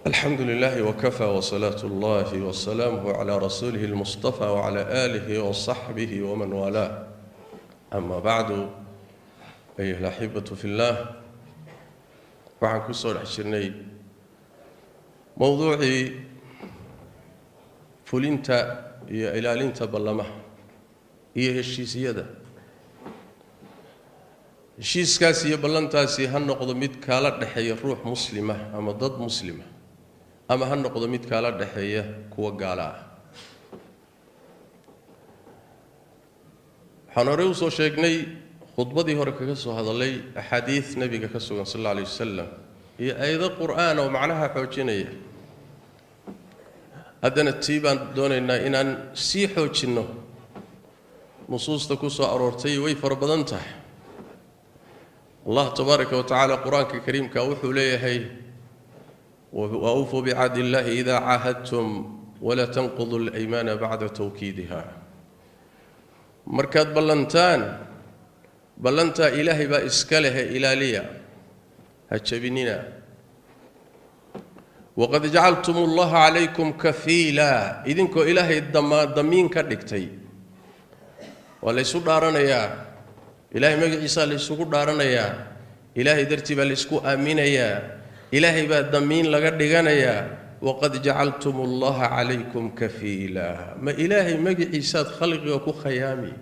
Alxamdu lilahi wkafaa wsalaatu اllahi wasalaamuh cla rasuulihi اlmustafa wcla aalihi wasaxbihi wman waalaah. Ama bacdu, ayuha alaxibatu fi llah, waxaan ku soo dhex jirnay mowduucii fulinta iyo ilaalinta ballamaha iyo heshiisyada. Heshiiskaas iyo ballantaasi ha noqdo mid kaala dhexeeya ruux muslima ama dad muslima, ama ha noqdo mid kaala dhexeeya kuwa gaala ah. Waxaan horey usoo sheegnay, khudbadii hore kaga soo hadalay, axaadiid nebiga ka sugan sal alla alay wasalam iyo aayado qur'aan oo macnaha xoojinaya. Haddana tii baan doonaynaa inaan sii xoojinno. Nusuusta ku soo aroortay way fara badan tahay. Allah tabaaraka wa tacaala Qur-aanka kariimka wuxuu leeyahay: "Waawfuu bicahdi illahi idaa caahadtum walaa tanqudu alaymaana bacda tawkiidiha." Markaad ballantaan, ballantaa Ilaahay baa iska lehe, ilaaliya, ha jabinina. "Waqad jacaltum allaha calaykum kafiila." Idinkoo Ilaahay damiin ka dhigtay. Waa laysu dhaaranayaa, Ilaahay magaciisaa laysugu dhaaranayaa, Ilaahay dartii baa laysku aaminayaa, Ilaahay baa damiin laga dhiganayaa. "Waqad jacaltum allaha calaykum kafiila." Ma Ilaahay magaciisaad khalqiga ku khayaami?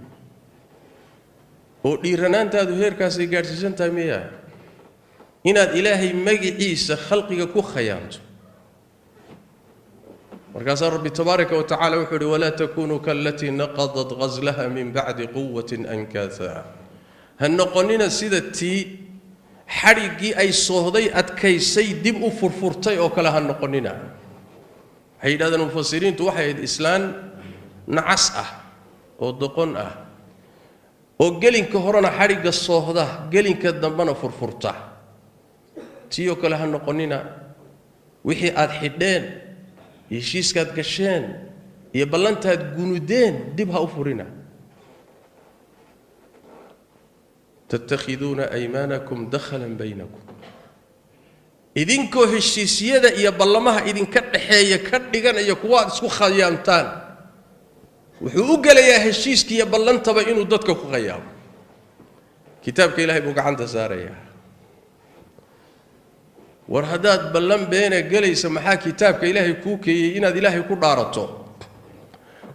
Oo dhiiranaantaadu heerkaasay gaadhsiisan tahay miya, inaad Ilaahay magiciisa khalqiga ku khayaamto? Markaasaa Rabbi tabaaraka wa tacala wuxuu uhi: "Walaa takunuu kaalatii naqadat ghaslaha min bacdi quwatin ankaasa." Ha noqonina sida tii xadhiggii ay soohday adkaysay dib u furfurtay oo kale ha noqonina. Waxay yidhahdeen mufasiriintu, waxay ahayd islaan nacas ah oo doqon ah oo gelinka horena xadhigga soohda, gelinka dambena furfurta. Tii oo kale ha noqonina. Wixii aad xidheen, heshiiskaad gasheen iyo ballantaad gunudeen, dib ha u furina. "Tattakhiduuna aymaanakum dakhalan baynakum." Idinkoo heshiisyada iyo ballamaha idinka dhexeeya ka dhiganaya kuwa aad isku khayaamtaan. Wuxuu u gelayaa heshiiska iyo ballantaba inuu dadka ku khayaamo. Kitaabka Ilahay buu gacanta saarayaa. War haddaad ballan beena gelaysa, maxaa kitaabka Ilaahay kuu keeyey inaad Ilaahay ku dhaarato?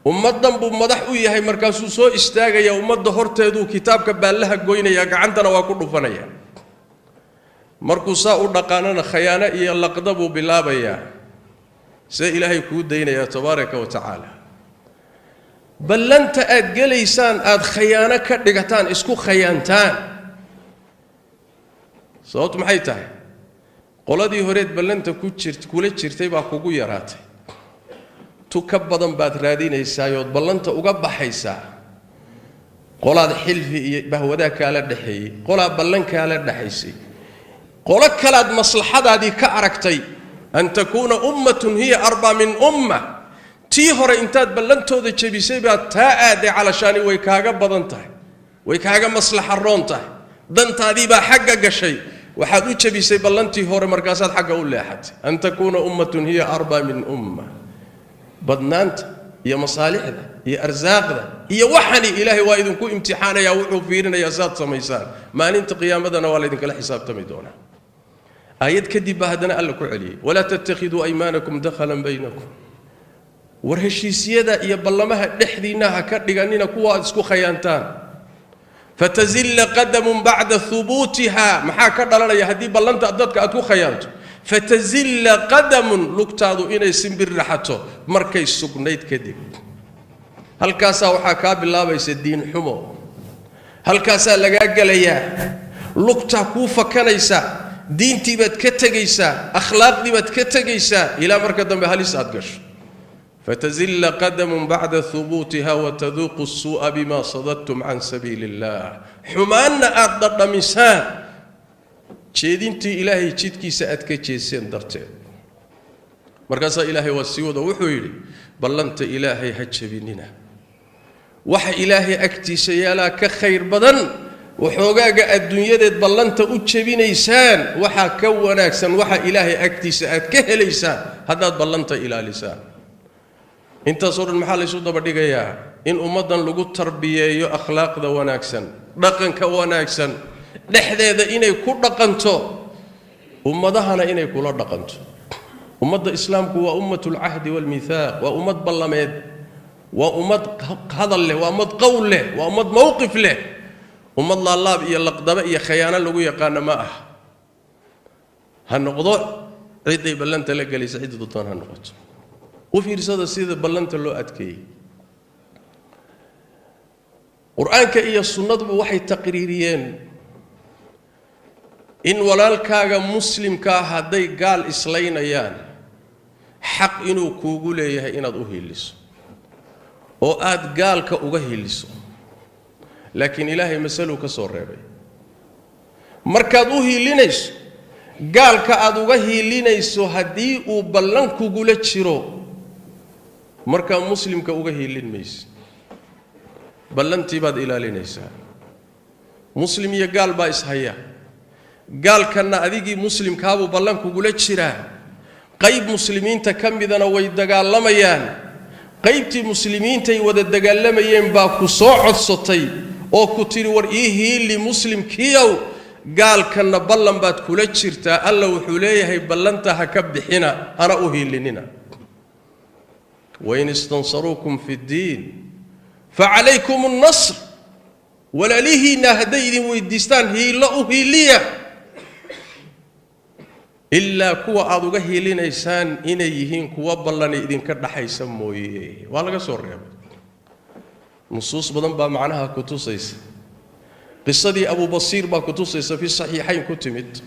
Ummaddan buu madax u yahay. Markaasuu soo istaagaya ummadda horteeduu kitaabka baallaha goynaya, gacantana waa ku dhufanaya. Markuu saa u dhaqaanana, khayaano iyo laqda buu bilaabayaa. See Ilaahay kuu daynayaa tabaaraka wa tacaala? Ballanta aad gelaysaan aada khayaano ka dhigataan, isku khayaantaan, sababtu maxay tahay? Qoladii horeed ballanta ku jir kula jirtay baa kugu yaraatay, tu ka badan baad raadinaysaa ood ballanta uga baxaysaa. Qolaad xilfi iyo bahwadaa kaala dhexeeyey, qolaa ballan kaala dhexaysay, qolo kalaad maslaxadaadii ka aragtay. "An takuuna ummatun hiya arbaa min umma." Tii hore intaad ballantooda jebisay baad taa aaday, calashaani way kaaga badan tahay, way kaaga maslaxa roon tahay, dantaadii baa xagga gashay. Waxaad u jebisay ballantii hore, markaasaad xagga u leexatay. "An takuuna ummatun hiya arbaa min umma." Badnaanta iyo masaalixda iyo arsaaqda iyo waxani Ilaahay waa idinku imtixaanayaa. Wuxuu fiirinayaa saad samaysaan. Maalinta qiyaamadana waa laydinkala xisaabtami doonaa. Aayad kadib baa haddana Alla ku celiyey: "Walaa tattakhiduu aymaanakum dakhalan baynakum." War heshiisyada iyo ballamaha dhexdiinna ha ka dhiganina kuwa aad isku khayaantaan. "Fatazilla qadamun bacda hubuutiha." Maxaa ka dhalanaya haddii ballanta dadka aad ku khayaanto? "Fatazilla qadamun," lugtaadu inay simbirraxato markay sugnayd kadib. Halkaasaa waxaa kaa bilaabaysa diin xumo, halkaasaa lagaa gelayaa, lugtaa kuu fakanaysa, diintii baad ka tegaysaa, akhlaaqdii baad ka tegaysaa, ilaa marka dambe halis aad gasho. "Fatazilla qadamun bacda hubuutiha wataduuqu suu'a bima sadadtum can sabiili illah." Xumaanna aad dhadhamisaan jeedintii Ilaahay jidkiisa aad ka jeeseen darteed. Markaasaa Ilaahay waa sii wado, wuxuu yidhi: ballanta Ilaahay ha jebinina. Waxa Ilaahay agtiisa yaalaa ka khayr badan Waxoogaaga adduunyadeed ballanta u jebinaysaan waxaa ka wanaagsan waxa Ilaahay agtiisa aad ka helaysaan haddaad ballanta ilaalisaan. Intaasoo dhan maxaa laysu daba dhigayaa? In ummaddan lagu tarbiyeeyo akhlaaqda wanaagsan, dhaqanka wanaagsan, dhexdeeda inay ku dhaqanto, ummadahana inay kula dhaqanto. Ummadda islaamku waa ummatulcahdi waalmithaaq, waa ummad ballameed, waa ummad hadal leh, waa ummad qowl leh, waa ummad mowqif leh. Ummad laalaab iyo laqdaba iyo khayaano lagu yaqaano ma aha. Ha noqdo cidday ballanta la gelaysa, cidda doontaan ha noqoto. U fiirsada sida ballanta loo adkeeyey. Qur-aanka iyo sunnaduba waxay taqriiriyeen in walaalkaaga muslimkaa hadday gaal islaynayaan xaq inuu kuugu leeyahay inaad u hiiliso oo aad gaalka uga hiiliso. Laakiin Ilaahay masaluu ka soo reebay. Markaad u hiilinayso gaalka aad uga hiilinayso, haddii uu ballan kugula jiro, markaa muslimka uga hiilin mayse, ballantii baad ilaalinaysaa. Muslim iyo gaal baa ishaya, gaalkanna adigii muslimkaabuu ballan kugula jiraa. Qayb muslimiinta ka midana way dagaalamayaan. Qaybtii muslimiintay wada dagaalamayeen baa ku soo codsatay oo ku tidhi, war ii hiili muslimkiiow, gaalkanna ballan baad kula jirtaa. Alla wuxuu leeyahay, ballanta ha ka bixina, hana u hiilinina. Wain istansaruukum fi ddiin facalaykum annasr. Walaalihiinna hadday idin weydiistaan hiillo, u hiiliya, ilaa kuwa aada uga hiilinaysaan inay yihiin kuwa ballani idinka dhaxaysa mooye. Waa laga soo reebay. Nusuus badan baa macnaha ku tusaysa. Qisadii Abubasiir baa ku tusaysa, fi saxiixayn ku timid.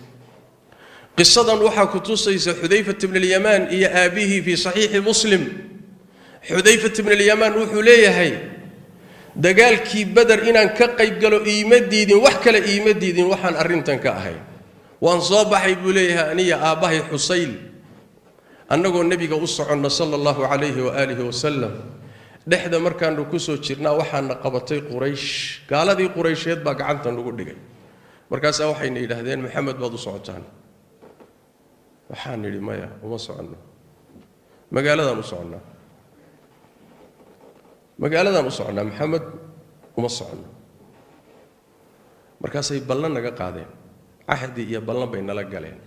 Qisadan waxaa ku tusaysa Xudayfat bn alyamaan iyo aabbihii fii saxiixi Muslim. Xudayfat bn alyamaan wuxuu leeyahay, dagaalkii Beder inaan ka qayb galo iima diidin wax kale, iima diidin waxaan arrintan ka ahayn. Waan soo baxay, buu leeyahay, aniya aabbahay Xusayl, annagoo nebiga u soconna sala allahu calayhi waaalihi wasalam. Dhexda markaannu ku soo jirnaa waxaana qabatay Quraysh. Gaaladii Quraysheed baa gacanta nagu dhigay. Markaasaa waxayna yidhaahdeen, Maxamed baad u socotaan. Waxaan nidhi, maya, uma soconno, magaaladaan u soconnaa, magaaladaan u soconnaa, Maxamed uma soconno. Markaasay ballan naga qaadeen, cahdi iyo ballan bay nala galeen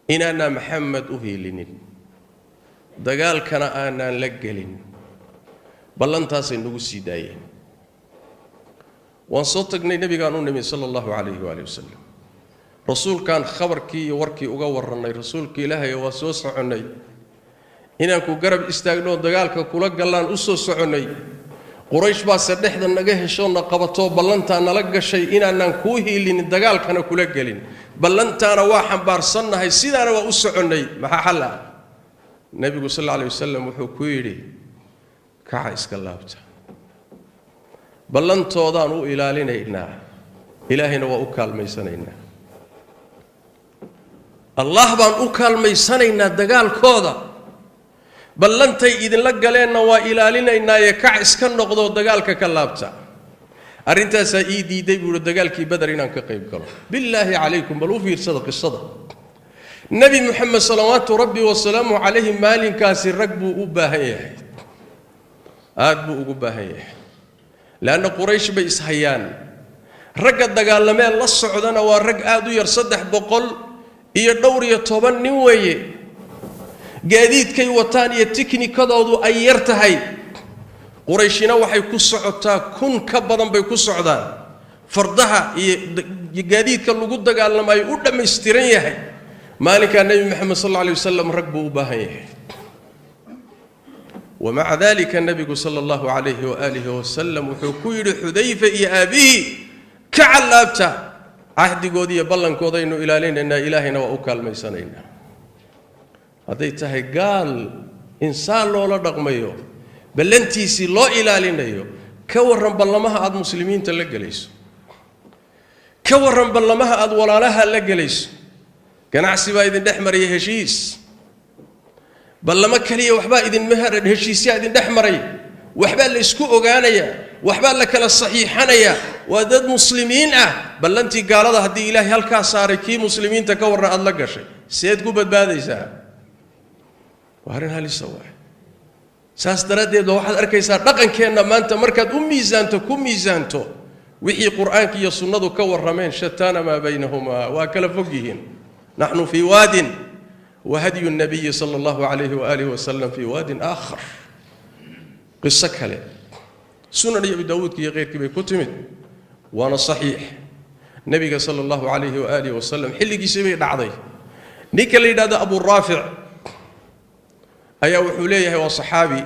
inaanaa Maxamed u hiilinin, dagaalkana aanaan la gelin. Ballantaasay nagu sii daayeen. Waan soo tagnay, nebigaan u nimi sala allahu calayhi waaalih wasalam. Rasuulkaan khabarkii iyo warkii uga warrannay. Rasuulka Ilaahay, waa soo soconnay, inaan ku garab istaagno, dagaalka kula gallaan u soo soconnay. Quraysh baase dhexda naga heshoona qabatoo ballantaa nala gashay inaanaan kuu hiilinin, dagaalkana kula gelin. Ballantaana waa xambaarsannahay, sidaana waa u soconnay. Maxaa xal ah? Nebigu sal alla alay wasalam wuxuu ku yidhi, kaca, iska laabta, ballantoodaan u ilaalinaynaa, Ilaahayna waa u kaalmaysanaynaa. Allah baan u kaalmaysanaynaa dagaalkooda, ballantay idinla galeenna waa ilaalinaynaaye, kac, iska noqdoo dagaalka ka laabta. Arrintaasaa ii diiday, buu ihi, dagaalkii Beder inaan ka qayb galo. Billaahi calaykum, bal u fiirsada qisada. Nebi Moxamed salawaatu rabbi wasalaamu calayhi maalinkaasi rag buu u baahan yahay, aad buu ugu baahan yahay, leanna Quraysh bay ishayaan. Ragga dagaalamee la socdana waa rag aad u yar, 310 nin weeye. Gaadiidkay wataan iyo tiknikadoodu ay yar tahay. Qurayshina waxay ku socotaa 1000 ka badan bay ku socdaan, fardaha iyo gaadiidka lagu dagaalamayo u dhammaystiran yahay. Maalinkaa Nebi Moxamed sal alla alay wasalam rag buu u baahan yahay. Wamaca dalika nebigu sala allahu calayhi waaalihi wasalam wuxuu ku yidhi Xudayfa iyo aabihii, ka callaabta, cahdigoodi iyo ballankoodaynu ilaalinaynaa, Ilaahayna waa u kaalmaysanaynaa. Hadday tahay gaal insaan loola dhaqmayo, ballantiisii loo ilaalinayo, ka warran ballamaha aada muslimiinta la gelayso? Ka warran ballamaha aada walaalaha la gelayso? Ganacsi baa idin dhex maraya, heshiis, ballamo keliya waxbaa idinma heshiisyaa idin dhex maray. Waxbaa la isku ogaanayaa, waxbaa la kala saxiixanayaa. Waa dad muslimiin ah. Ballantii gaalada haddii Ilaahay halkaa saaray, kii muslimiinta ka warran aada la gashay, seed ku badbaadaysaa? Waa arrin halisa waay. Saas daraaddeed ba waxaad arkaysaa dhaqankeenna maanta markaad u miisaanto, ku miisaanto wixii Qur-aanka iyo sunnadu ka warrameen, shataana maa baynahumaa, waa kala fog yihiin. Naxnu fii waadin wa hadyu nabiyi sala allahu calayhi waaalihi wasalam fii waadin aakhar. Qiso kale Sunan iyo Abi Daawuudka iyo keyrkii bay ku timid, waana saxiix. Nebiga sala allahu calayhi waaalihi wasalam xilligiisii bay dhacday. Ninka la yidhahdo Abu Raafic ayaa wuxuu leeyahay, waa saxaabi,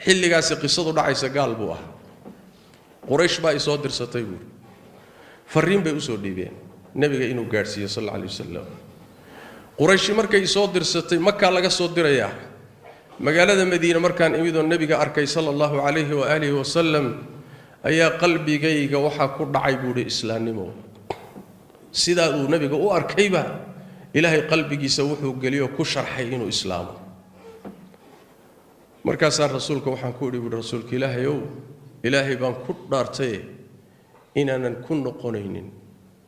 xilligaasi qisadu dhacaysa gaal buu ahaa. Quraysh baa isoo dirsatay buuri, farriin bay usoo dhiibeen nebiga inuu gaadhsiiyo sal alla alay wasalam. Qurayshi markay isoo dirsatay, Makaa laga soo dirayaa, magaalada Madiine markaan imidoo nebiga arkay sala allahu calayhi waaalihi wasalam, ayaa qalbigayga waxaa ku dhacay buuhi islaamnimo. Sidaa uu nebiga u arkayba Ilaahay qalbigiisa wuxuu geliyoo ku sharxay inuu islaamo. Markaasaan rasuulka waxaan ku idhi buuhi, rasuulka Ilaahay ow, Ilaahay baan ku dhaartaye inaanan ku noqonaynin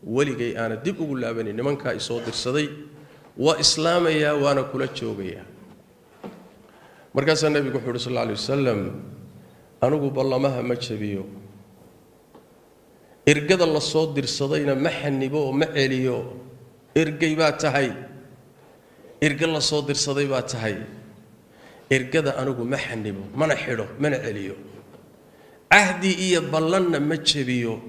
weligay, aana dib ugu laabanin nimankaa isoo dirsaday, waa islaamayaa waana kula joogayaa. Markaasaa nebigu wuxuu uhi sal alla alay wasalam, anigu ballamaha ma jabiyo, ergada la soo dirsadayna ma xanibo oo ma celiyo. Ergey baa tahay, erge la soo dirsaday baa tahay, ergada anigu ma xanibo, mana xidho, mana celiyo, cahdi iyo ballanna ma jabiyo.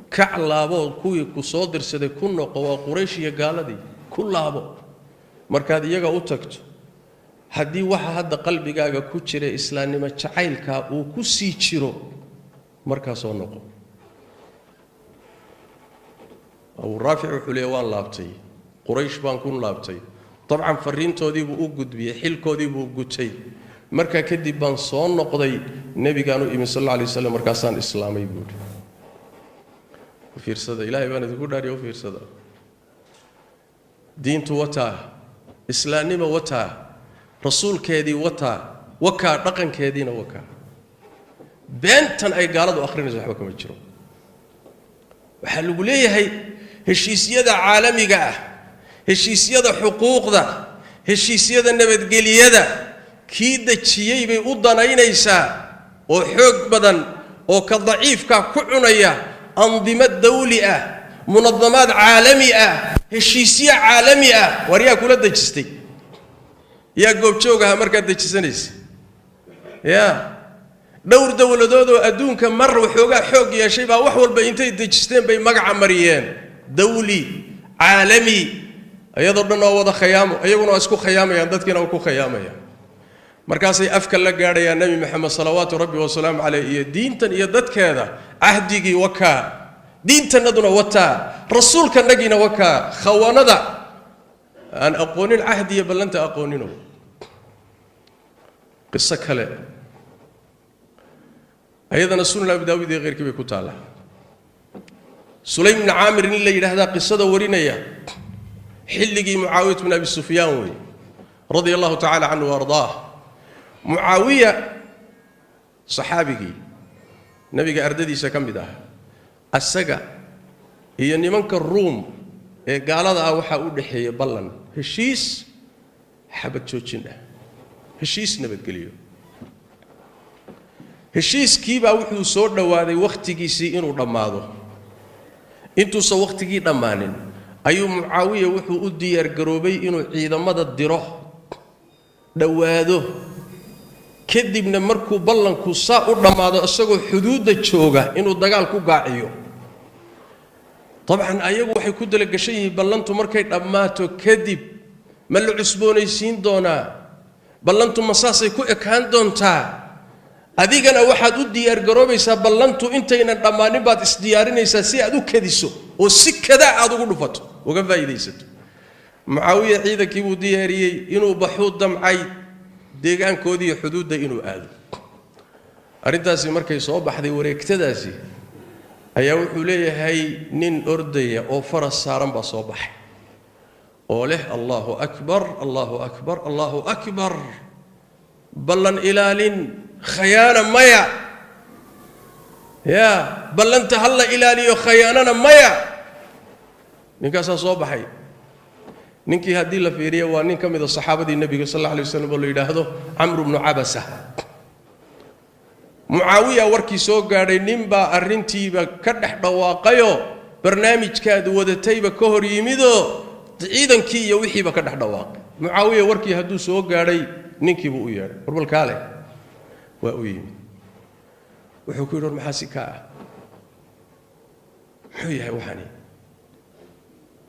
Kac, laaboo kuwii ku soo dirsaday ku noqo, waa Quraysh iyo gaaladii, ku laabo. Markaad iyaga u tagto, haddii waxa hadda qalbigaaga ku jira islaamnimo jacaylkaa uu ku sii jiro, markaa soo noqo. Abuu Raafic wuxuu leeya, waan laabtay, Quraysh baan ku laabtay. Dabcan farriintoodiibuu u gudbiyey, xilkoodiibuu gutay. Markaa kadib baan soo noqday, nebigaan u imi sal alla alay waslam, markaasaan islaamay buuhi. U fiirsada, Ilaahay baan idinku dhaariya, u fiirsada. Diintu wataa, islaamnimo wataa, rasuulkeedii wataa, wakaa dhaqankeediina wakaa. Beentan ay gaaladu akhrinayso waxba kama jiro. Waxaa lagu leeyahay heshiisyada caalamiga ah, heshiisyada xuquuqda, heshiisyada nabadgeliyada kii dejiyey bay u danaynaysaa oo xoog badan oo ka daciifka ku cunaya, andimo dawli ah, munadamaad caalami ah, heshiisyo caalami ah. War yaa kula dejistay? Yaa goobjoog aha markaad dejisanaysa? Yaa dhowr dowladoodoo adduunka mar waxoogaa xoog yeeshay baa wax walba intay dejisteen bay magaca mariyeen dawli caalami, iyadoo dhan oo wada khayaamo. Iyaguna waa isku khayaamayaan, dadkiina waa ku khayaamayaan. Markaasay afka la gaadhayaan Nebi Maxamed salawaatu rabbi wasalaamu caleyh iyo diintan iyo dadkeeda. Cahdigii wakaa, diintannaduna wataa, rasuulkanagiina wakaa. Khawanada aan aqoonin cahdi iyo ballanta aqoonino. Qiso kale ayadana Sunan Abi Daawud iyo keyrkii bay ku taallaa. Sulaym bni Caamir nin la yidhaahdaa qisada warinaya. Xilligii Mucaawiyat bn Abi Sufyaan wey, radia allahu tacala canhu wa ardaah. Mucaawiya saxaabigii nebiga ardadiisa ka mid ah, asaga iyo nimanka Ruum ee gaalada ah waxaa u dhexeeya ballan, heshiis xabad joojin ah, heshiis nabadgeliyo. Heshiiskiibaa wuxuu soo dhowaaday wakhtigiisii inuu dhammaado. Intuusan wakhtigii dhammaanin ayuu Mucaawiya wuxuu u diyaargaroobay inuu ciidamada diro, dhowaado. Kadibna markuu ballanku saa u dhammaado, isagoo xuduudda jooga inuu dagaal ku gaaciyo. Dabcan ayagu waxay ku dalagashan yihiin ballantu markay dhammaato kadib ma la cusboonaysiin doonaa? Ballantu ma saasay ku ekaan doontaa? Adigana waxaad u diyaargaroobaysaa ballantu intaynan dhammaanin baad isdiyaarinaysaa si aad u kadiso oo si kadaa aad ugu dhufato, uga faa'iidaysato. Mucaawiya ciidankii buu diyaariyey, inuu baxuu damcay deegaankoodiiyo xuduudda inuu aado. Arrintaasi markay soo baxday wareegtadaasi, ayaa wuxuu leeyahay nin ordaya oo faras saaran baa soo baxay oo leh, "Allahu akbar, Allahu akbar, Allahu akbar, ballan ilaalin Khayaana maya, yaa ballanta ha la ilaaliyo, khayaanana maya. Ninkaasaa soo baxay. Ninkii haddii la fiiriyo waa nin ka mid a saxaabadii nebiga sal alla alay waslam oo la yidhaahdo Camru bnu Cabasa. Mucaawiya warkii soo gaadhay, ninbaa arrintiiba ka dhex dhawaaqayoo barnaamijkaad wadatayba ka hor yimidoo ciidankii iyo wixiiba ka dhex dhawaaqay. Mucaawiya warkii hadduu soo gaadhay, ninkiibuu u yeedhay. Warbalkaale waa u yimid. Wuxuu ku yidhi, war maxaa si kaa ah? Muxuu yahay waxani?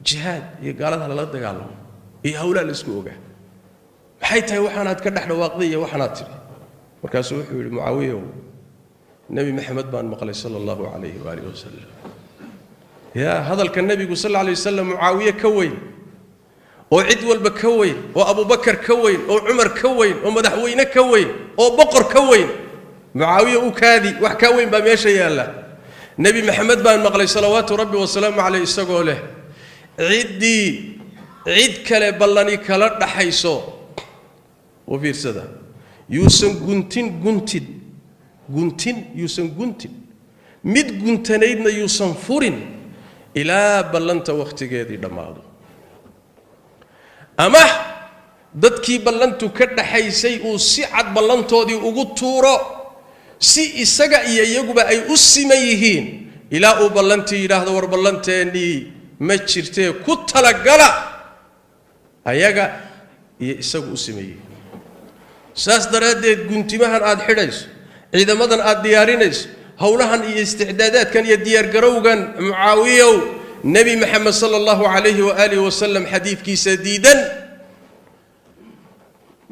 Jihaad iyo gaalada lala dagaalamo iyo hawlaa la isku ogaa, maxay tahay waxaanaad ka dhex dhawaaqday iyo waxaanaad tidhi? Markaasuu wuxuu yidhi, Mucaawiyow, Nebi Maxamed baan maqlay sala allahu calayhi waaalih wasalam. Yaa hadalka nebigu sal alla alay wasalam Mucaawiye ka weyn, oo cid walba ka weyn, oo Abubakar ka weyn, oo Cumar ka weyn, oo madaxweyne ka weyn, oo boqor ka weyn. Mucaawiye, u kaadi, wax kaa weyn baa meesha yaalla. Nebi Maxamed baan maqlay salawaatu rabbi wasalaamu caleyh isagoo leh, ciddii cid kale ballani kala dhaxayso, u fiirsada, yuusan guntin guntin guntin, yuusan guntin mid guntanaydna yuusan furin ilaa ballanta wakhtigeedii dhammaado, ama dadkii ballantu ka dhaxaysay uu si cad ballantoodii ugu tuuro, si isaga iyo iyaguba ay u siman yihiin, ilaa uu ballantii yidhaahdo, war ballanteennii ma jirtee ku talagala, ayaga iyo isagu u siman yihiin. Saas daraaddeed guntimahan aad xidhayso, ciidamadan aad diyaarinayso, howlahan iyo isticdaadaadkan iyo diyaargarowgan, Mucaawiyow, Nebi Maxamed sala allahu calayhi waaalihi wasalam xadiidkiisa diidan.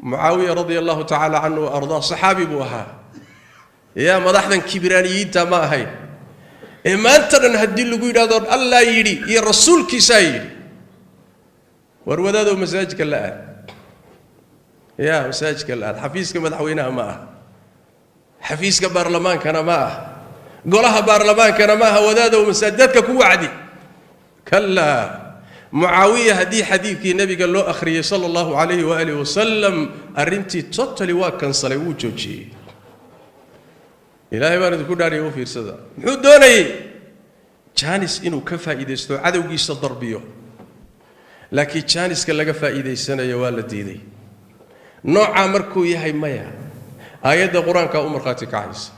Mucaawiya radia allahu tacaala canhu wa ardaa saxaabi buu ahaa. Yaa madaxdan kibraaniyiinta ma ahayn ee maanta dhan haddii lagu yidhahdo Allaa yidhi iyo rasuulkiisaa yidhi, war wadaadow, masaajidka la aad, yaa masaajidka la aad. Xafiiska madaxweynaha ma aha, xafiiska baarlamaankana ma aha, golaha baarlamaankana ma aha. Wadaadow, masaajidadka ku wacdi. Kallaa, Mucaawiya haddii xadiidkii nebiga loo akhriyey sala allahu calayhi waaalih wasalam, arrintii totally waa kansalay, wuu joojiyey. Ilaahay baan idinku dhaariya, u fiirsada. Muxuu doonayey? Jaanis inuu ka faa'iidaysto, cadowgiisa darbiyo, laakiin jaaniska laga faa'iidaysanayo waa la diiday. Noocaa markuu yahay maya, aayadda qur-aankaa u markhaati kacaysa: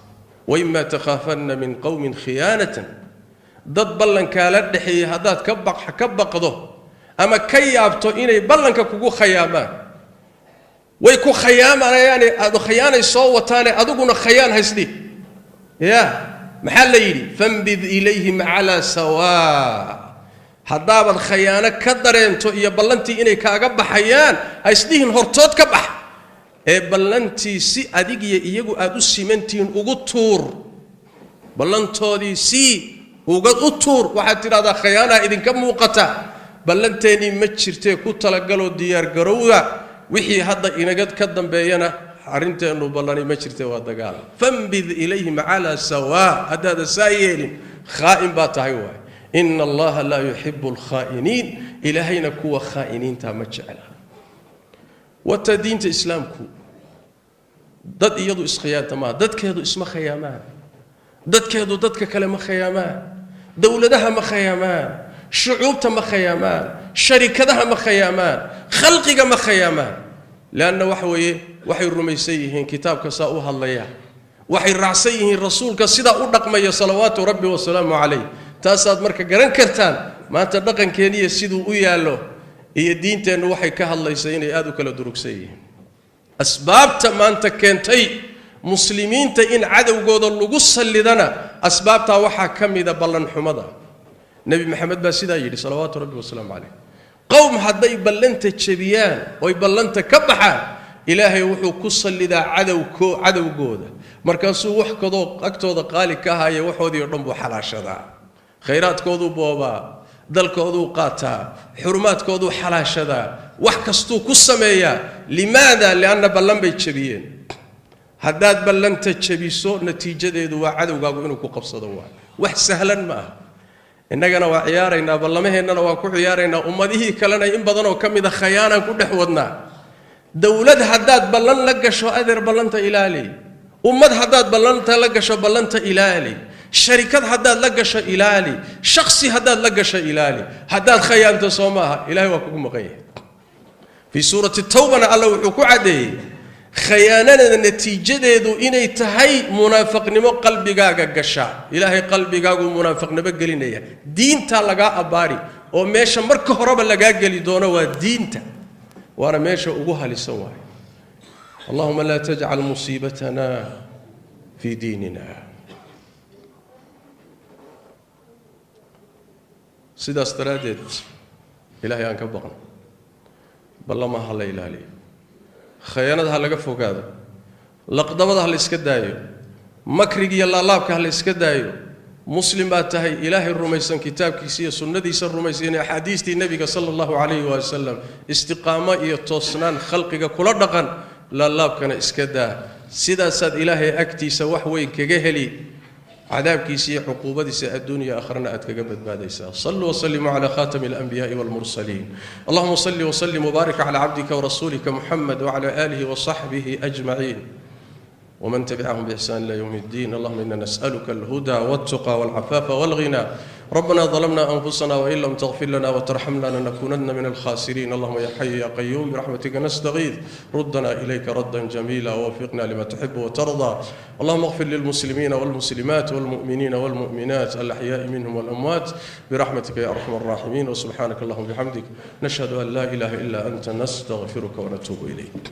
waima takhaafanna min qowmin khiyaanatan. Dad ballankaala dhexeeyey haddaad ka baqdo ama ka yaabto inay ballanka kugu khayaamaan, way ku khayaamanayaane, aad khayaanay soo wataane, adiguna khayaan haysdhi ya. Maxaa la yidhi? Fambid ilayhim calaa sawaa. Haddaabaad khayaano ka dareento iyo ballantii inay kaaga baxayaan, haysdhihin hortood ka bax, ee ballantii si adigiyo iyagu aada u simantihiin ugu tuur. Ballantoodii si uga u tuur. Waxaad tidhahdaa, khayaanaha idinka muuqata, ballanteennii ma jirtee ku talagaloo diyaargarowda. Wixii hadda inaga ka dambeeyana arrinteennu ballani ma jirte, waa dagaal. Fambid ilayhim calaa sawaa. Haddaadan saa yeelin, khaa'in baa tahay waay. Ina Allaha laa yuxibu alkhaa'iniin. Ilaahayna kuwa khaa'iniinta ma jecla. Wata diinta islaamku dad iyadu iskhiyaanta maaha. Dadkeedu isma khayaamaan, dadkeedu dadka kale ma khayaamaan, dowladaha ma khayaamaan, shucuubta ma khayaamaan, sharikadaha ma khayaamaan, khalqiga ma khayaamaan. Leanna waxa weeye, waxay rumaysan yihiin kitaabka saa u hadlaya, waxay raacsan yihiin rasuulka sidaa u dhaqmaya salawaatu rabbi wasalaamu calayh. Taasaad marka garan kartaan maanta dhaqankeeniya siduu u yaallo iyo diinteennu waxay ka hadlaysa inay aada u kala durugsan yihiin. Asbaabta maanta keentay muslimiinta in cadowgooda lagu sallidana, asbaabtaa waxaa ka mida ballanxumada. Nebi Maxamed baa sidaa yidhi salawaatu rabbi wasalaamu calayh: qowm hadday ballanta jebiyaan oy ballanta ka baxaan, Ilaahay wuxuu ku sallidaa cadowgooda, markaasuu wax kadoo agtooda qaali ka ahaaye waxoodii o dhan buu xalaashadaa, khayraadkooduu boobaa, dalkooduu qaataa, xurumaadkooduu xalaashadaa, wax kastuu ku sameeyaa. Limaada? Lianna ballan bay jebiyeen. Haddaad ballanta jebiso, natiijadeedu waa cadowgaagu inuu ku qabsado. Waa wax sahlan ma aha. Innagana waa ciyaaraynaa, ballamaheennana waa ku ciyaaraynaa, ummadihii kalena in badanoo ka mida khayaanaan ku dhex wadnaa. Dowlad haddaad ballan la gasho, adeer, ballanta ilaali. Ummad haddaad ballanta la gasho ballanta ilaali, sharikad haddaad la gasho ilaali, shakhsi haddaad la gasho ilaali. Haddaad khayaanto soo maaha, ilahay waa kugu maqan yahay. Fii suurati tawbana alla wuxuu ku caddeeyey khayaanada natiijadeedu inay tahay munaafiqnimo qalbigaaga gasha. Ilaahay qalbigaaguu munaafiqnimo gelinaya, diintaa lagaa abbaari oo meesha marka horeba lagaa geli doono waa diinta, waana meesha ugu halisan waay. Allahuma laa tajcal musiibatana fii diinina. Sidaas daraaddeed ilaahay aan ka baqno, ballama ha la ilaaliyo, khayaanada ha laga fogaado, laqdabada ha la iska daayo, makriga iyo laalaabka ha la iska daayo. Muslim baad tahay, ilaahay rumaysan, kitaabkiisa iyo sunnadiisa rumaysan, iyo axaadiistii nebiga sala allahu calayhi wasalam, istiqaamo iyo toosnaan khalqiga kula dhaqan, laalaabkana iska daa. Sidaasaad ilaahay agtiisa wax weyn kaga heli, cadaabkiisa iyo cuquubadiisa adduunya aakharana aad kaga badbaadaysaa. Saluu wasalimuu cala khatami alanbiyaai walmursaliin. Allahuma salli wasalim wbaarik cala cabdika warasuulika muxamed wacala aalihi wasaxbihi ajmaciin ومن تبعهم بإحسان إلى يوم الدين. اللهم إنا نسألك الهدى والتقى والعفاف والغنى. ربنا ظلمنا أنفسنا وإن لم تغفر لنا وترحمنا لنكونن من الخاسرين. اللهم يا حي يا قيوم برحمتك نستغيث، ردنا إليك ردا جميلا ووفقنا لما تحب وترضى. اللهم اغفر للمسلمين والمسلمات والمؤمنين والمؤمنات الأحياء منهم والأموات برحمتك يا أرحم الراحمين. وسبحانك اللهم وبحمدك، نشهد أن لا إله إلا أنت، نستغفرك ونتوب إليك.